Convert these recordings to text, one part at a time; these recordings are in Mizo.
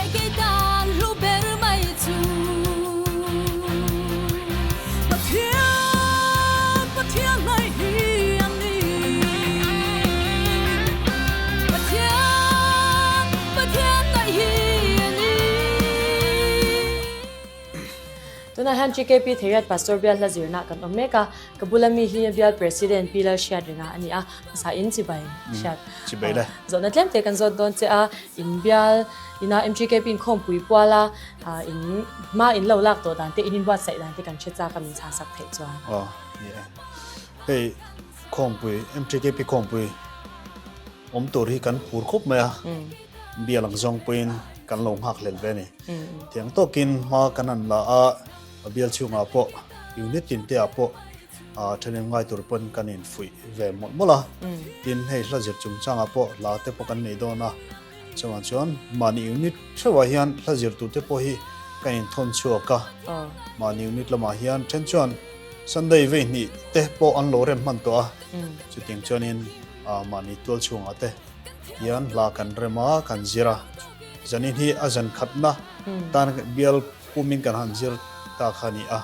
leh kei tan hlu ber mai chu. Pathian, Pathian hnaih hi a ni. Pathian, Pathian hnaih hi a ni. Tunah hian GKP Theiriat Pastor Bial hla zirna kan awm mek a, ka bula mi hi Bial President Pi Lalhriat Renga a ni a, hmasa in chibai hriat. Chibai le. Zawhna tlem te kan zawt dawn che a, in bial ina MGKP inkhawmpui puala in hma in lo lak tawh dan te, in inbuatsaih dan te kan hre chak a min chhan sak theih chuan. Aw, ni e. Hei khawmpui, MGKP khawmpui awm tur hi kan phur khawp mai a, bial ang zawng pawhin kan lo nghak hlel ve a ni. Tiang tawkin hma kan han la a, a bial chhungah pawh unit tin te ah pawh Thenin ngai tur pawn kan infuih ve mawlh mawlh a, tin hei hla zir chungchangah pawh hla te pawh kan nei dawn a, chuvang chuan mahni unit theuhah hian hla zir tur te pawh hi kan inthawn chhuak a, mahni unit lamah hian then chuan Sunday vei hnih te pawh an lo rem hman tawh a, chutiang chuanin mahni tual chhungah te hian hla kan rem a, kan zir a, zanin hi a zan khatna tan bial Kumin kan han zir ta kha a ni a,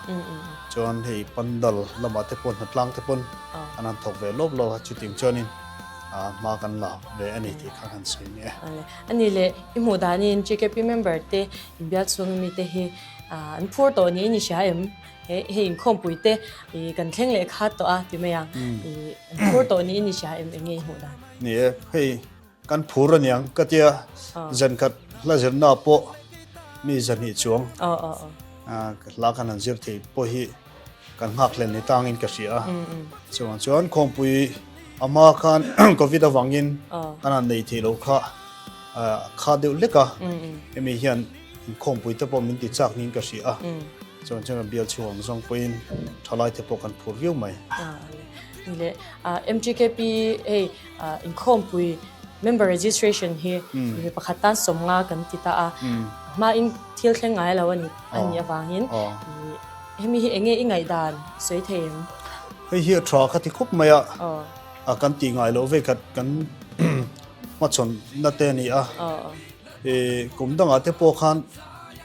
chuan hei pandal lamah te pawh hnatlang te pawn an han thawk ve lawp lawp a, chutiang chuanin hma kan la ve a ni tih kha kan sawi ni e. A ni le, i hmuh danin GKP member te inbial chhunga mite hi an phur tawh niin i hria em? Hei inkhawmpui te kan thleng leh khat tawh a ti mai ang, an phur tawh niin i hria em? Eng nge i hmuh dan? Ni e, hei Kan phur aniang ka tia zankhat hla zirna pawh mi zahnih chuang hla kan han zir thei pawh hi kan nghak hlen ni tangin ka hria a. Chuvang chuan khawmpui a hma khan covid avangin kan han nei thei lo kha kha deuh lek a, hemi hian khawmpui te pawh min ti chak niin ka hria a. Chuvang chuan bial chhung ang zawng pawhin thalai te pawh kan phur viau mai. Ni le MGKP hei Inkhawmpui member registration hi mi pakhat tan sawmnga kan ti ta a, hmain thil thleng ngai lo a ni a nih avangin hemi hi enge i ngaihdan sawi thei em? Hei hi a tha ka ti khawp mai a, a kan tih ngai loh vei khat kan hmachhawn na te a ni a, kum dangah te pawh khan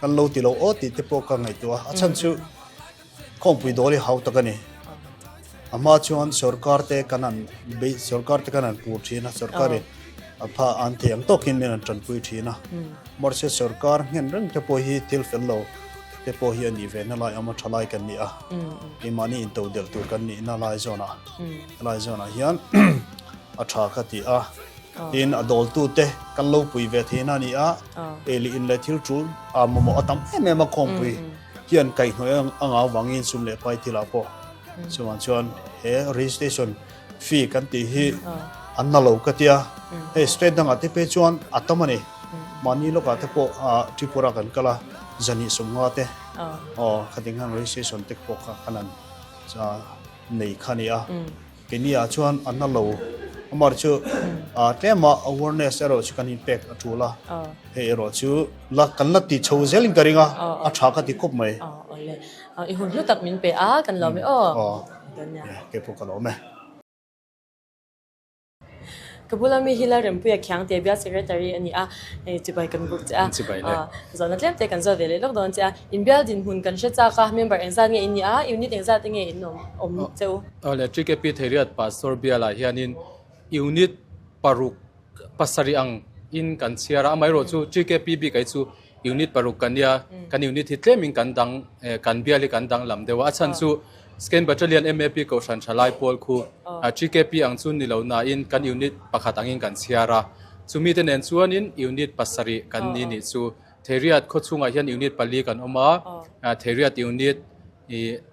kan lo ti lo aw tih te pawh ka ngaihtuah a, a chhan chu Khawmpui dawl hi hau tak a ni. A hma chuan sorkar te kan han bei, sorkar te kan han pur thin a, sorkar in a pha an thei ang tawkin min han tanpui thin a. Mahse sorkar nghen reng te pawh hi thil fel lo te pawh hi a nih ve na lai awm a tha lai kan ni a. Keimahni intodelh tur kan nih na lai zawnah, helai zawnah hian a tha ka ti a. Tin a dawltu te kan lo pui ve theihna a ni a, ei leh in leh thil tul a mamawh a tam em em a khawmpui. Hian kaihhnawih a ngau vangin sum leh pai thilah pawh chuvang chuan he registration fee kan tih hi an na lo ka tia, hei state dangah te phei chuan a tam a ni, mahni lawkah te pawh Tripura kan kal a zahnih sawmnga te aw khating khan registration te pawh kha kan han nei kha a ni a. Keini ah chuan a na lo amar chu tlema awareness erawh chu kan inpek a tul a, hei erawh chu la kan la ti chho zel in ka ring a, a tha ka ti khawp mai. Awle, i hun hlu tak min pe a, kan lawm e aw. Aw, kei pawh ka lawm e. Ka bula mi hi Lalrempuia Khiangte bial Secretary a ni a, hei chibai kan buk che a, zawhna tlem te kan zawt ve leh lawk dawn che a, in bial dinhmun kan hre chak a, member engzat nge in nih a, unit engzat te nge in awm awm che u? Awle, TKP Theiriat Pastor bialah hianin unit paruk pasarih ang in kan chhiar a, amaherawhchu TKP bik ah hi chu Unit paruk kan nia, kan unit hi tlemin kan dang, kan bial hi kan danglam deuh a, a chhan chu Scan Battalion MAP Kohhran Thalai pawl khu TKP ang chu ni lo nain kan unit pakhat angin kan chhiar a, chumi te nen chuanin unit pasarih kan ni nih chu Theiriat khawchhungah hian unit pali kan awm a, Theiriat unit,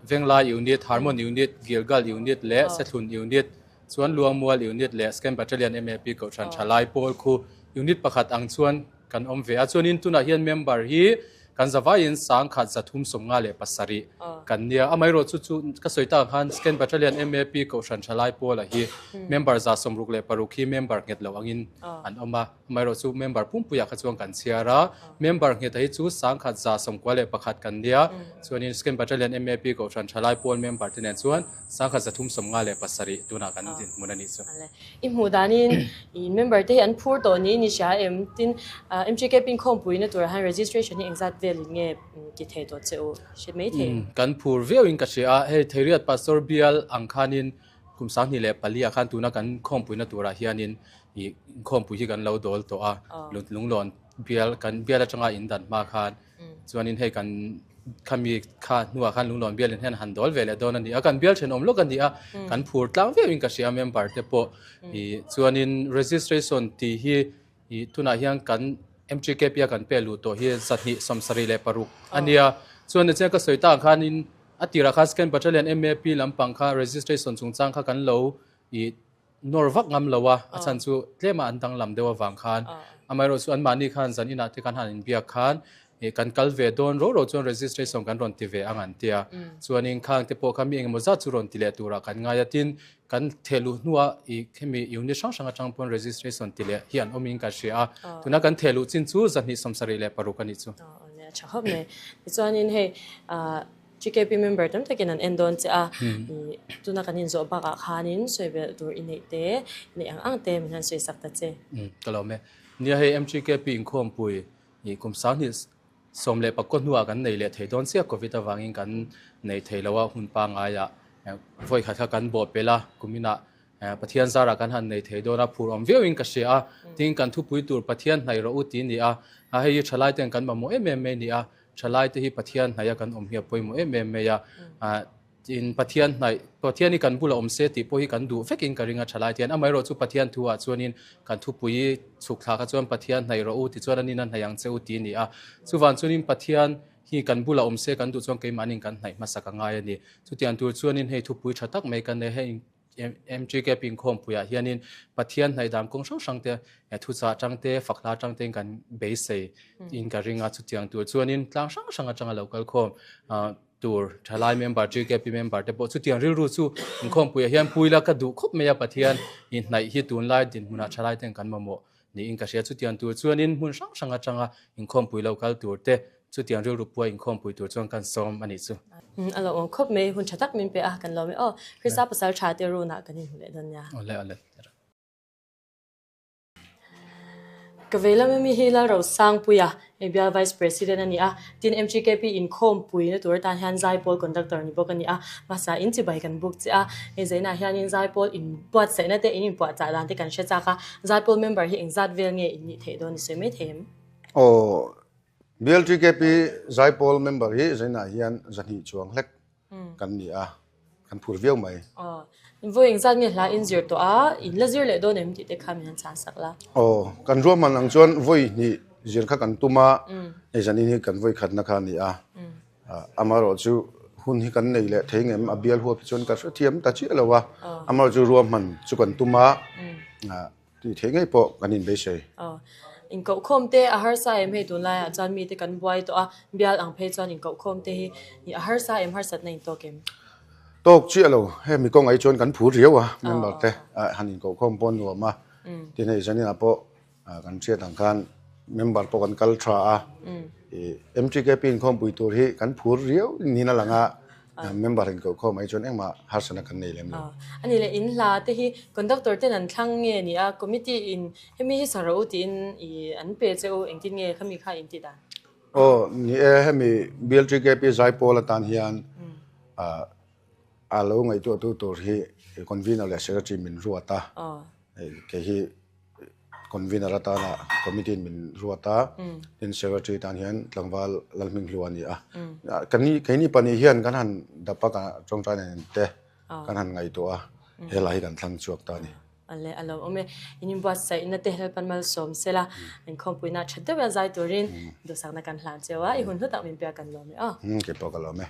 Venglai unit, Harmon unit, Gilgal unit leh Sethlun unit. Chuan Luangmual unit leh Scan Battalion MAP Kohhran Thalai pawl khu unit pakhat ang chuan kan awm ve a. Chuanin tunah hian member hi Kan zavaiin 1357 kan nia. Amaherawhchu chu ka sawi tak ang khan Second Battalion MAP Kohhran Thalai Pawla hi member 66 hi member nghet lo angin an awm a. Amaherawhchu member pumpuiah kha chuan kan chhiar a. Member ngheta hi chu 1191 kan nia. Chuanin Second Battalion MAP Kohhran Thalai Pawl member te nen chuan 1357 tunah kan dinhmun a nih chu. I hmuh danin i member te hi an phur tawh niin i hria em? Tin, MGKP inkhawmpuina turah hian registration hi engzat velin nge ti thei tawh che u hre mai thei? Kan phur viauin ka hria a, hei Theiriat Pastor bial ang khanin kum 2004 ah khan tuna kan khawmpuina turah hianin i inkhawmpui hi kan lo dawl tawh a, Lunglawn bial kan bial atanga in dan hma khan Chuanin hei kan khami kha hnuah khan lunglawn bialin hian han dawl ve leh dawn a ni a, kan bial thenawm lawk a ni a, kan phur tlang viauin ka hria member te pawh. Ih chuanin registration tih hi ih tunah hian kan MTKP a kan pek luh tawh hi 276 a nia. Chuan nichian ka sawi tak ang khanin a tirah khan Second Battalion MAP lampang kha registration chungchang kha kan lo ih Nawr vak ngam lo a, a chhan chu tlema an danglam deuh avang khan amaherawh chu anmahni khan zan inah te khan han inbiak khan ih kan kal ve dawn ro ro chuan registration kan rawn ti ve ang an tia. Chuanin khang te pawh kha mi engemaw zat chu rawn ti leh turah kan ngai a, tin kan theh luh hnuah ih khemi unit hrang hrang atang pawn registration ti leh hi an awmin kan hria a, tuna kan theh luh chin chu 276 a nih chu. Aw tha khawp mai. Tichuanin hei ah GKP member tam takin an en dawn che a, tuna kan inzawh bakah khanin sawi belh tur i neih te, i neih ang ang te min han sawi sak ta che. Ka lawm e. Nia hei MGKP inkhawmpui i kum 2019 hnuah kan nei leh thei dawn chiah Covid avangin kan nei thei lo a, hun pangaiah vawi khat kha kan bawh pelh a, kuminah Pathian zarah kan han nei thei dawn a, phur awm viauin ka hria a, tin kan thupui tur Pathian hnaih rawh u ti a ni a, hei hi thalai ten kan mamawh em em mai a ni a, Thalai te hi Pathian hnaih a kan awm hi a pawimawh em em mai a, tin Pathian hnaih, Pathian hi kan bulah awm se tih pawh hi kan duh vekin ka ring a thalai te hian. Amaherawh chu Pathian thu ah chuanin kan thupui chhuk thla kha chuan Pathian hnaih rawh u tichuan a nina hnaih ang che u ti a ni a. Chuvang chuanin Pathian hi kan bulah awm se kan duh chuan keimahnin kan hnaih hmasak a ngai a ni. Chutiang tur chuanin hei thupui tha tak mai kan nei hei MGKP inkhawmpuiah hianin Pathian hnaihdan kawng hrang hrang te, thuchah atang te, fakhla atang tein kan beisei in ka ring a. Chutiang tur chuanin tlang hrang hrang atanga lo kal khawm tur thalai member, GKP member te pawh chutiang rilru chu inkhawmpuiah hian puila ka duh khawp mai a, Pathian inhnaih hi tunlai dinhmunah thalai ten kan mamawh niin ka hria. Chutiang tur chuanin hmun hrang hrang atanga inkhawmpui lo kal tur te, chutiang rilru pua inkhawmpui tur chuan kan sawm a nih chu. A lo awm khawp mai, hun tha tak min pe a, kan lawm e aw. Krista pasal tha te runah kan inhmu leh dawn nia. Awle awle. Ka vei lam ami hi Lalrosangpuia, hei bial Vice President a ni a, tin MGKP inkhawmpui na tur atan hian Zaipawl Conductor ni bawk a ni a, hmasa in chibai kan buk che a, hei zainah hianin Zaipawl inbuatsaihna te in inpuahchah dan te kan hre chak a, Zaipawl member hi engzat vel nge in nih theih dawn i sawi mai thei em? Aw, BLTKP Zaipawl member hi zainah hian 200 chuang hlek kan ni a, kan phur viau mai. Aw, vawi engzat nge hla in zir tawh a, in la zir leh dawn em tih te kha min han chhan sak la. Aw, kan ruahman ang chuan vawi hnih zir kha kan tum a, hei zanin hi kan vawi khatna kha a ni a. Amaherawh chu hun hi kan nei leh thei ngem, a bial huap hi chuan ka hrethiam ta chiah lo a, amaherawh chu ruahman chu kan tum a. Tih theih ngei pawh kan inbeisei. Aw. Inkohkhawm te a harsa em hei tunlaiah chuan mite kan buai tawh a, bial ang phei chuan inkohkhawm te hi a harsa em harsatna in tawk em? Tawk chiah lo, hemi kawng ai chuan kan phur riau a, member te han inkohkhawm pawh nuam a, tin hei zaninah pawh kan hriat ang khan member pawh kan kal tha a, MTKP inkhawmpui tur hi kan phur riau niin a lang a, Member in koh khawm ai chuan engmah harsatna kan nei lem lo. A ni le, in hla te hi conductor ten an thlang nge ni a, committee in hemi hi sa rawh u tiin i an pe che u, engtin nge khami kha in tih dan? Aw, ni e, hemi BLTKP Zaipawl atan hian a lo ngaihtuahtu tur hi convener leh secretary min ruat a, kei hi Convener atana committee in min ruat a, tin secretary tan hian tlangval Lalhminghlua a ni a. Keini pahnih hian kan han dap a, tawngtai nen te kan han ngaihtuah a, he lai hi kan thlang chhuak ta a ni. Ale, a lo awm e. In inbuatsaihna te Lalpan malsawm sela, inkhawmpuina tha deuh a zai turin duhsakna kan hlan cheu a, i hun hlu tak min pek kan lawm e aw. Keipawh ka lawm e.